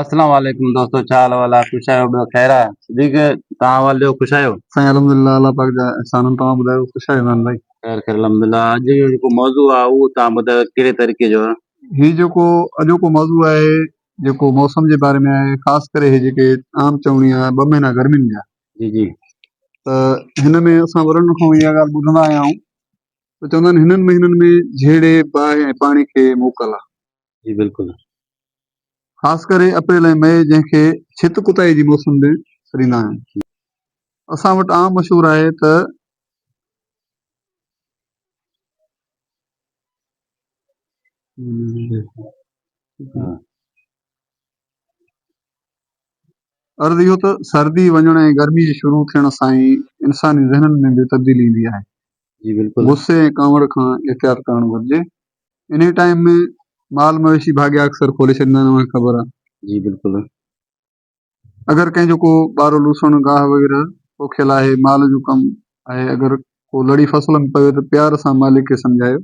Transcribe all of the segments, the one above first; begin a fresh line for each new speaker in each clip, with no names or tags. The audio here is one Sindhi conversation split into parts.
اسلام عليڪم دوستو ڇا حال احوال آ خوش آهيو ٻيو خير آ صديق توهان احوال ڏيو خوش آهيو.
سائين الحمدلله الله پاڪ جا احسان آهن توهان ٻڌايو خوش آهيو عمران ڀائي.
خير خير الحمدلله اڄ جو جيڪو موضوع آ اهو توهان ٻڌايو ڪهڙي طريقي جو آ.
هي جيڪو اڄوڪو موضوع آهي جيڪو موسم جي باري ۾ آهي خاص ڪري هي جيڪي عام چوڻي آ ٻه مهينا گرمين جا
جي جي.
ته هن ۾ اسان وڏن کان اها ڳالهه ٻڌندا آيا آهيون ته چوندا آهن هنن مهينن ۾ جهيڙي باهه ۽ پاڻي کي موڪل آ.
جي بلڪل.
خاص ڪري اپريل ۽ مئي جنهن کي ڇت ڪتائي جي موسم به سڏيندا آهن. اسان وٽ عام مشهور آهي ته. عرض اهو ته سردي وڃڻ ۽ گرمي جي شروع ٿيڻ سان ئي انساني ذهنن ۾ به تبديلي ايندي آهي.
جي بلڪل.
غصي ۽ ڪاوڙ کان احتياط ڪرڻ گهرجي. انهي ٽائيم ۾ مال مويشي ڀاڳيا اڪثر کولي ڇڏيندا آهن اوهان کي خبر آهي.
جي بلڪل.
اگر ڪنهن جو ڪو ٻارو لوسڻ گاهه وغيره پوکيل آهي مال جو ڪم آهي اگر ڪو لڙي فصل ۾ پوي ته پيار سان مالڪ کي سمجهايو.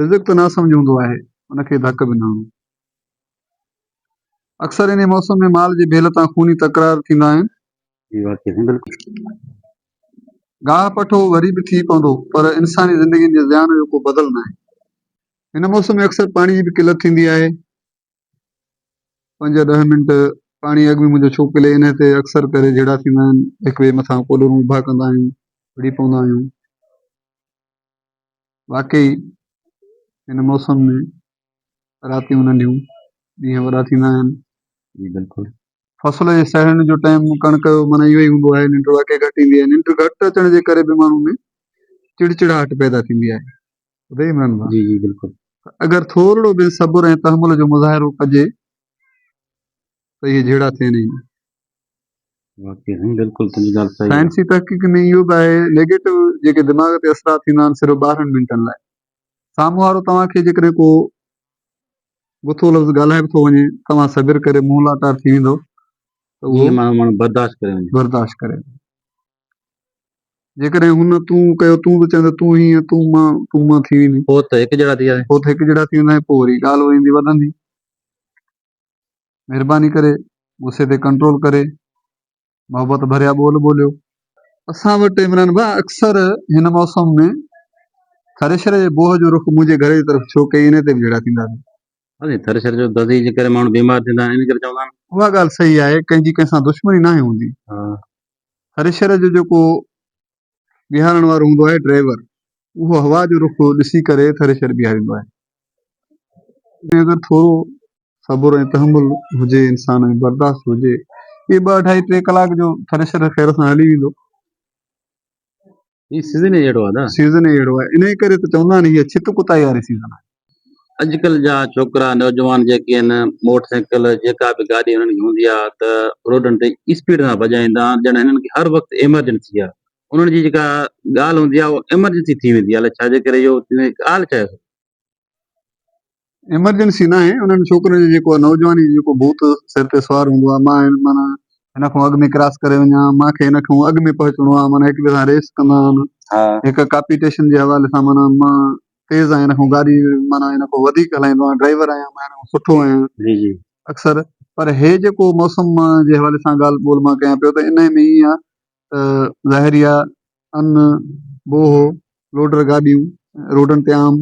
رزق ته ناسمجهه هوندو آهي ان کي ڌڪ به نه هڻو. اڪثر انهي موسم ۾ مال جي ڀيل تان خوني تڪرار ٿيندا آهن.
جي واقعي سائين بلڪل.
گاهه پٺو وري به ٿي پوندو پر انساني زندگين جي زيان جو ڪو بدل ناهي. هن موسم ۾ اڪثر پاڻي جي به قلت ٿيندي آهي. پنج ڏهه منٽ پاڻي اڳ ۾ منهنجو ڇو پلي انهي تي اڪثر ڪري جهيڙا ٿيندا آهن. هڪ ٻئي مٿان ڪوڏرون اڀا ڪندا آهيون، وڙهي پوندا آهيون. واقعي هن موسم ۾ راتيون ننڍيون ڏينهن وڏا ٿيندا آهن.
جي بلڪل.
فصل جي سهڙڻ جو ٽائيم ڪڻڪ جو معنيٰ اهو ئي هوندو آهي ننڊ واقعي گهٽ ايندي آهي ننڊ گهٽ اچڻ جي ڪري به ماڻهو ۾ چڙچڙاهٽ پيدا ٿيندي آهي ٻڌئي عمران ڀاء.
جي جي بلڪل.
اگر ٿورڙو به صبر ۽ تحمل جو مظاهرو ڪجي ته اهي جهيڙا ٿين ئي نه.
واقعي سائين بلڪل تنهنجي ڳالهه صحيح آهي.
سائنسي تحقيق ۾ اهو به آهي نيگيٽو جيڪي دماغ تي اثرات ٿيندا آهن صرف 12 منٽن لاء سامهون وارو توهان کي جيڪڏهن ڪو گٿو لفظ ڳالهائي به ٿو وڃي توهان صبر ڪري منهن لاٽار ٿي ويندو ته اهو
جيئن ماڻهو برداشت ڪري وڃي.
برداشت ڪري وڃي. جيڪڏهن هن تون ڪيو تون به چوندو تون هيئن تون مان تون مان ٿي ويندي.
پوء ته هڪ جهڙا ٿي وياسين.
پوء ته هڪ جهڙا ٿي وينداسين پوء وري ڳالهه ويندي وڌندي. مهرباني ڪري غصي تي ڪنٽرول ڪري محبت ڀريا ٻول ٻوليو. اسان وٽ عمران ڀاء اڪثر هن موسم ۾ ٿريشر جي بوهه جو رخ منهنجي گهر جي طرف ڇو ڪئي انهي تي به جهيڙا ٿيندا آهن.
ها ٿريشر جو دزي جي ڪري ماڻهو بيمار ٿيندا آهن ان ڪري چوندا آهن.
اها ڳالهه صحيح آهي ڪنهن جي ڪنهن سان دشمني ناهي هوندي. ٿريشر جو جيڪو بيهارڻ وارو هوندو آهي ڊرائيور اهو هوا جو رخ ڏسي ڪري ٿريشر بيهاريندو آهي. اگر ٿورو صبر ۽ تحمل هجي انسان ۾ برداشت هجي اهي ٻه اڍائي ٽي ڪلاڪ جو ٿريشر خير سان هلي ويندو.
هي سيزن ئي اهڙو آهي نه.
سيزن ئي اهڙو آهي انهي ڪري ته چوندا آهن هيء ڇت ڪتائي واري سيزن آهي.
اڄڪلهه جا ڇوڪرا نوجوان جيڪي آهن موٽر سائيڪل جيڪا به گاڏي هنن کي هوندي آهي ته روڊن تي اسپيڊ سان ڀڄائيندا آهن ڄڻ هنن کي هر وقت ايمرجنسي آهي انهن جي جيڪا ڳالهه هوندي آهي اها ايمرجنسي ٿي ويندي آهي الائي ڇا جي ڪري اهو ڳالهه ڇا آهي.
ايمرجنسي ناهي انهن ڇوڪرن جو جيڪو نوجواني جو جيڪو ڀوت سر تي سوار هوندو آهي مان معنيٰ هن کان اڳ ۾ ڪراس ڪري وڃان مان کي هن کان اڳ ۾ پهچڻو آهي معنيٰ هڪ ٻئي سان ريس ڪندا آهن هڪ ڪاپيٽيشن جي حوالي سان معنيٰ مان تيز آهيان هن کان گاڏي معنيٰ هن کان وڌيڪ هلائيندو آهيان ڊرائيور آهيان مان هن کان سٺو آهيان
جي جي
اڪثر پر هي جيڪو موسم جي حوالي سان ڳالهه ٻولهه مان ڪيان پيو ته انهي ۾ ائين آهي ته ظاهري آهي ان، بوهه، لوڊر گاڏيون روڊن تي عام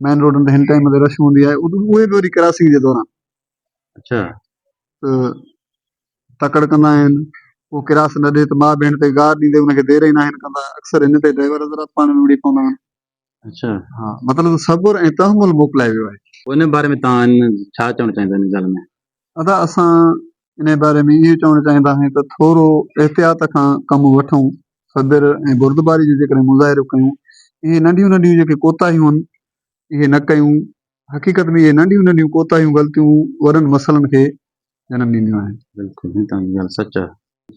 مين روڊن تي هن ٽائيم تي رش هوندي آهي اهي به وري ڪراسنگ جي دوران
اڇا
ته تڪڙ ڪندا آهن ڪو ڪراس نه ڏي ته ماء ڀيڻ تي گار ڏيندي ان کي دير ئي ناهن ڪندا اڪثر هن تي ڊرائيور حضرات پاڻ ۾ وڙهي پوندا آهن.
اڇا.
ها مطلب ته صبر ۽ تحمل موڪلائي ويو آهي.
پوء ان باري ۾ توهان ڇا چوڻ چاهيندا ان ڳالهه ۾؟
ادا اسان انهي باري ۾ اهو چوڻ چاهيندا آهيون ته ٿورو احتياط کان ڪم وٺون، صبر ۽ بردباري جو جيڪڏهن مظاهرو ڪيون، اهي ننڍيون ننڍيون جيڪي ڪوتاهيون آهن اهي نه ڪيون، حقيقت ۾ اهي ننڍيون ننڍيون ڪوتاهيون غلطيون وڏن مسئلن کي جنم ڏينديون آهن.
بلڪل سائين توهان جي ڳالهه سچ آهي.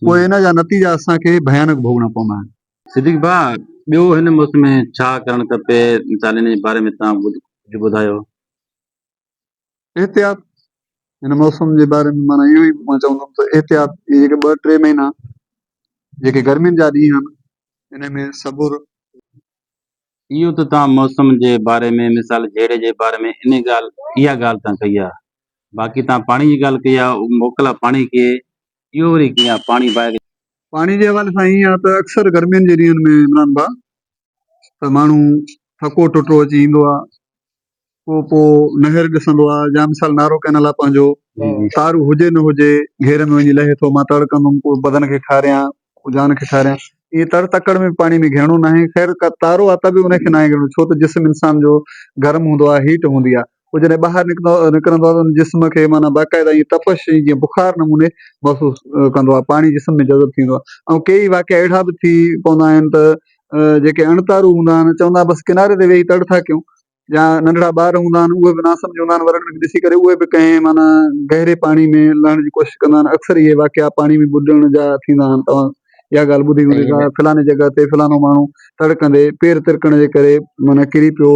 پوء ان جا نتيجا اسان کي ڀيانڪ ڀوڳڻا پوندا آهن.
صديق ڀاء ٻيو هن موسم ۾ ڇا ڪرڻ کپي مثال ان جي باري ۾ توهان ڪجهه ٻڌايو.
احتياط هن موسم جي باري ۾ معنيٰ اهو ئي مان چوندم ته احتياط اهي جيڪي ٻه ٽي مهينا جيڪي گرمين جا ڏينهن آهن ان ۾ صبر.
اهو ته توهان موسم جي باري ۾ مثال جهيڙي جي باري ۾ ان ڳالهه اها ڳالهه توهان ڪئي آهي. باقي توهان پاڻي جي ڳالهه ڪئي آهي موڪل آهي پاڻي کي اهو وري ڪيئن آهي پاڻي باهه
پاڻي جي حوالي سان ائين آهي ته اڪثر گرمين جي ڏينهن ۾ عمران ڀاء ته ماڻهو ٿڪو ٽٽو اچي ايندو آهي پوء پوء نهر ڏسندو آهي يا مثال نارو ڪئنال آهي پنهنجو تارو هجي نه هجي گهير ۾ وڃي لهي ٿو مان تڙ ڪندم ڪو بدن کي ٺاريان ڪو جان کي ٺاريان ائين تڙ تڪڙ ۾ پاڻي ۾ گهيڻو ناهي خير تارو آهي ته به ان کي ناهي گهيڻو ڇو ته جسم انسان جو گرم هوندو آهي هيٽ هوندي آهي پوء جڏهن ٻاهر نڪرندو آهي ته ان جسم کي معنيٰ باقاعده ائين تپش ۽ جيئن بخار نموني محسوس ڪندو آهي پاڻي جسم ۾ جذب ٿيندو آهي ۽ ڪيئي واقعا اهڙا به ٿي پوندا آهن ته جيڪي اڻتارو هوندا آهن چوندا بس ڪناري تي ويهي تڙ ٿا ڪيون يا ننڍڙا ٻار هوندا آهن اهي به ناسمجهه هوندا آهن ورن کي ڏسي ڪري اهي به ڪنهن معنيٰ گهري پاڻي ۾ لهڻ جي ڪوشش ڪندا آهن اڪثر اهي واقعا پاڻي ۾ ٻڏڻ جا ٿيندا آهن توهان اها ڳالهه ٻڌي هوندي ته فلاني جڳهه تي فلانو ماڻهو تڙ ڪندي پير ترڪڻ جي ڪري معنيٰ ڪري پيو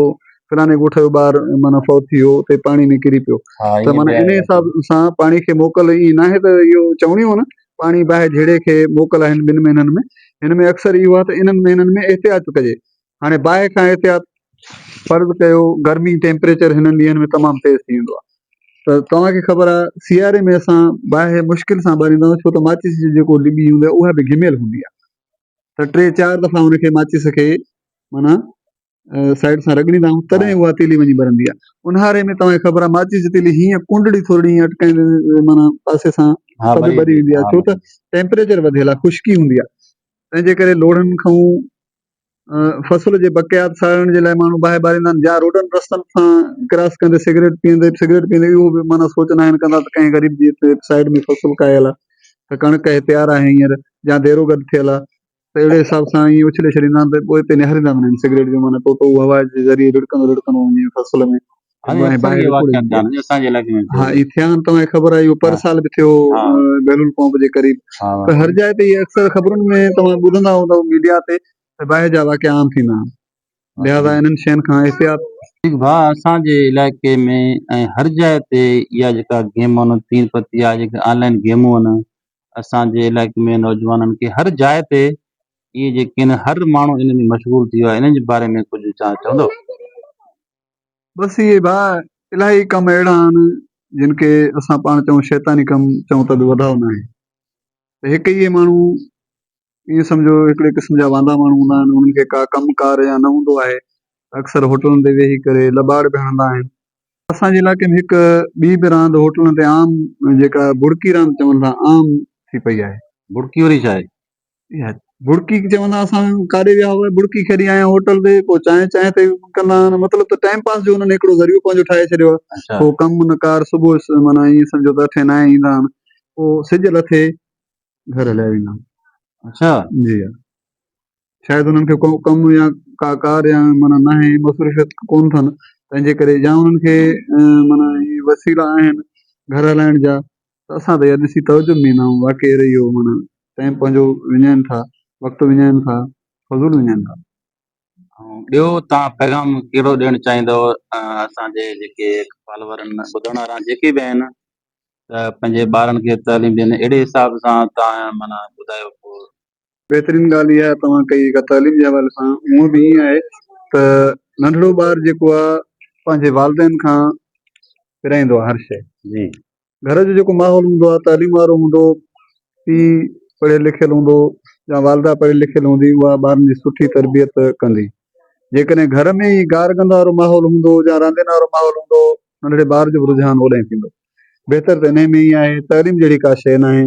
فلاني ڳوٺ جو ٻار معنيٰ فوت ٿي ويو اتي پاڻي ۾ ڪري پيو ته معنيٰ ان حساب سان پاڻي کي موڪل ائين ناهي ته اهو چوڻيون نه پاڻي باهه جهيڙي کي موڪل آهن ٻن مهينن ۾ هن ۾ اڪثر اهو آهي ته انهن مهينن ۾ احتياط ڪجي هاڻي باهه کان احتياط فرض ڪيو گرمي ٽيمپريچر هنن ڏينهن ۾ تمام تيز ٿي ويندو آهي ته توهان کي خبر آهي سياري ۾ اسان باهه مشڪل سان ٻاريندا آهيون ڇو ته ماچيس جي جيڪو ڊٻي هوندي آهي اها به گهميل هوندي آهي ته ٽي چار دفعا ان کي ماچيس کي معنيٰ سائيڊ سان رڳڙيندا آهيون تڏهن اها تيلي وڃي ٻرندي آهي اونهاري ۾ توهان کي خبر آهي ماچيس جي تيلي هيئن ڪونڊڙي ٿورڙي هيئن اٽڪائيندي معنيٰ پاسي سان ته به ٻري ويندي آهي ڇو ته ٽيمپريچر وڌيل آهي خشڪي هوندي آهي تنهن جي ڪري لوڙهن کان فصل جي بقايات ساڙڻ جي لاء ماڻهو باهه ٻاريندا آهن يا روڊن رستن سان ڪراس ڪندي سگريٽ پيئندي سگريٽ پيئندي اهو به معنيٰ سوچ ناهن ڪندا ته ڪنهن غريب جي هتي سائيڊ ۾ فصل ڪاهيل آهي ته ڪڻڪ هتي تيار آهي هينئر يا ديرو گڏ ٿيل آهي ته اهڙي حساب سان ائين اڇلي ڇڏيندا آهن ته پوء اتي نهاريندا وڃن سگريٽ جو معنيٰ ٽوٽو اهو هوا جي ذريعي رڙڪندو رڙڪندو وڃي فصل ۾ ۽ باهه وڪوڙي ويندي آهي. ها اهي ٿيا آهن توهان کي خبر آهي اهو پر سال به ٿيو بهلول پمپ جي قريب ته هر جاء تي اهي اڪثر خبرن ۾ توهان ٻڌندا هوندؤ ميڊيا تي ته باهه جا واقعا عام ٿيندا آهن لهذا انهن شين کان احتياط
ٺيڪ ڀاء اسان جي علائقي ۾ ۽ هر جاء تي اها جيڪا گيم آهن تين پتي آهي جيڪي آن لائن گيمون آهن اسان جي علائقي ۾ نوجوانن کي هر جاء تي اهي جيڪي آهن هر ماڻهو ان ۾ مشغول ٿي ويو آهي انهن جي باري ۾ ڪجهه ڇا چوندو.
بس اهي ڀاء الاهي ڪم اهڙا آهن جن کي اسان پاڻ چئون شيطاني ڪم چئون ته به وڌاء ناهي ته هڪ اهي ماڻهو ائين سمجهو هڪڙي قسم جا واندا ماڻهو هوندا آهن انهن کي ڪا ڪم ڪار يا نه هوندو آهي اڪثر هوٽلن تي ويهي ڪري لٻاڙ به هڻندا آهن. اسان جي علائقي ۾ هڪ ٻي به راند هوٽلن تي عام جيڪا بڙڪي راند چون ٿا عام ٿي پئي آهي.
بڙڪي وري ڇا آهي؟
اها بڙڪي چوندا اسان ڪاڏي ويا هئا بڙڪي کيڏي آيا هوٽل تي پوء چانهه چانهه تي ڪندا آهن مطلب ته ٽائيم پاس جو انهن هڪڙو ذريعو پنهنجو ٺاهي ڇڏيو آهي پوء ڪم نه ڪار صبح معنيٰ ائين سمجهو ته اٺين نائين ايندا آهن پوء سج لٿي گهر هليا ويندا آهن.
اڇا.
جي ها شايد انهن کي ڪو ڪم يا ڪا ڪار يا معنيٰ ناهي مصروفيت ڪون اٿن تنهن جي ڪري يا انهن کي معنيٰ اهي وسيلا آهن گهر هلائڻ جا ته اسان ته اها ڏسي تعجب ۾ ايندا آهيون واقعي اهو معنيٰ ٽائيم پنهنجو وڃائن ٿا وقت وڃائن ٿا فضول وڃائن ٿا.
ٻيو توهان پيغام ڪهڙو ڏيڻ چاهيندؤ اسان جي جيڪي فالوور آهن ٻڌڻ وارا جيڪي به آهن ته پنهنجي ٻارن کي تعليم ڏين اهڙي حساب سان توهان معنيٰ ٻڌايو پوء.
بهترين ڳالهه اها توهان ڪئي جيڪا تعليم جي حوالي سان هونء به ائين آهي ته ننڍڙو ٻار جيڪو آهي پنهنجي والدين کان پرائيندو آهي هر شيء
جي.
گهر جو جيڪو ماحول هوندو آهي تعليم وارو هوندو پيء پڙهيل لکيل هوندو يا والده پڙهيل لکيل هوندي اها ٻارن جي سٺي تربيت ڪندي جيڪڏهن گهر ۾ ئي گار گند وارو ماحول هوندو يا راندين وارو ماحول هوندو ننڍڙي ٻار جو به رجحان اوڏانهن ٿيندو. بهتر ته انهي ۾ ئي آهي. تعليم جهڙي ڪا شيء ناهي.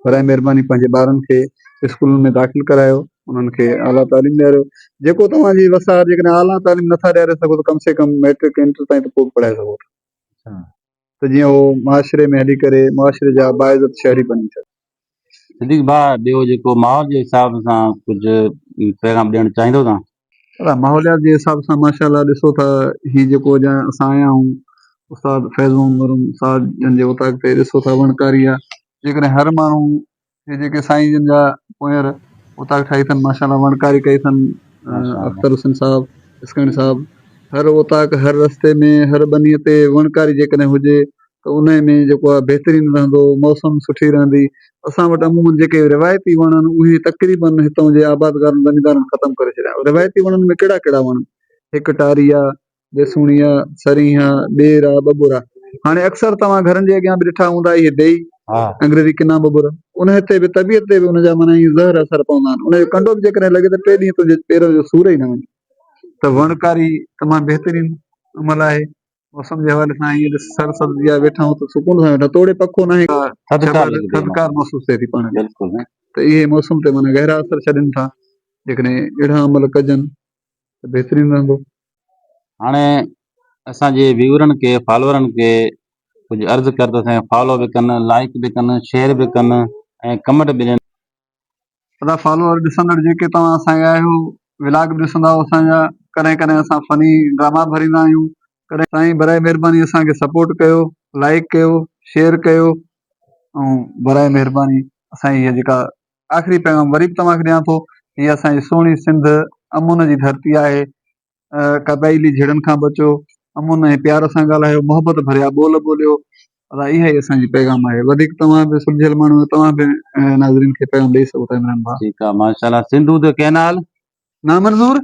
براء مهرباني پنهنجي ٻارن کي اسڪولن ۾ داخل ڪرايو، انهن کي اعليٰ تعليم ڏياريو. جيڪو توهان جي وس آهي جيڪڏهن اعليٰ تعليم نٿا ڏياري سگهو ته ڪم سي ڪم مئٽرڪ انٽر تائين ته پوء به پڙهائي سگهو ٿا ته جيئن هو معاشري ۾ هلي ڪري معاشري جا باعزت شهري بنجي سگهن.
صديق ڀاء ٻيو جيڪو ماحول جي حساب سان ڪجهه پيغام ڏيڻ چاهيندو تان.
ادا ماحوليات جي حساب سان ماشاء الله ڏسو ته هي جيڪو اڄ اسان آيا آهيون استاد فيض محمد مرحوم صاحب جن جي اوطاق تي ڏسو ٿا وڻڪاري آ جيڪڏهن هر ماڻهو هي جيڪي سائين جن جا پوئر اوطاق ٺاهي اٿن ماشاء الله وڻڪاري ڪئي اٿن اختر حسين صاحب اسڪڻ صاحب هر اوطاق هر رستي ۾ هر ٻني تي وڻڪاري جيڪڏهن هجي ته انهي ۾ جيڪو آهي بهترين رهندو، موسم سٺي رهندي. اسان وٽ عموماً جيڪي روايتي وڻ آهن اهي تقريباً هتان جي آبادگارن زميندارن ختم ڪري ڇڏيا. روايتي وڻن ۾ ڪهڙا ڪهڙا وڻ؟ هڪ ٽاري آ، ڏيسوڻي آ، سرينهن آ، ٻير آ، ٻٻر آ. هاڻي اڪثر توهان گهرن جي اڳيان به ڏٺا هوندا اهي ديئي
ها
انگريزي ڪنا ٻٻر ان تي به طبيعت تي به ان جا معنيٰ ائين زهر اثر پوندا آهن ان جو ڪنڊو به جيڪڏهن لڳي ته ٽي ڏينهن تنهنجي پير جو سور ئي نه وڃي ته وڻڪاري تمام بهترين عمل آهي موسم جي حوالي سان ائين ڏس سر سبزي آهي ويٺا آهيون ته سڪون سان ويٺا توڙي پکو ناهي
ٿڌڪار لڳي پئي
ٿڌڪار محسوس ٿئي ٿي پاڻ کي
بلڪل
ته اهي موسم تي معنيٰ گهرا اثر ڇڏين ٿا جيڪڏهن اهڙا عمل ڪجن ته بهترين رهندو.
هاڻي اسان جي ويورن کي فالوورن کي ڪجهه عرض ڪر ته اسان کي فالو به ڪن لائيڪ به ڪن شيئر به ڪن ۽ ڪمينٽ به ڏين.
ادا فالوور ڏسندڙ جيڪي توهان اسان جا آهيو ولاگ به ڏسندا آهيو اسان جا ڪڏهن ڪڏهن اسان فني ڊراما به ڀريندا آهيون ڪڏهن سائين برائي مهرباني اسان کي سپورٽ ڪيو لائيڪ ڪيو شيئر ڪيو ۽ برائي مهرباني اسان جي هي جيڪا آخري پيغام وري به توهان کي ڏيان ٿو هي اسان جي سهڻي سنڌ امن جي ڌرتي آهي قبائلي جهيڙن کان بچو امن ۽ پيار سان ڳالهايو محبت ڀريا ٻول ٻوليو ادا اها ئي اسان جي پيغام آهي وڌيڪ توهان به سلجهيل ماڻهو آهيو توهان به ناظرين کي پيغام ڏئي سگهو ٿا عمران ڀاء.
ٺيڪ آ ماشاءالله سنڌو تي ڪئنال
نامنظور.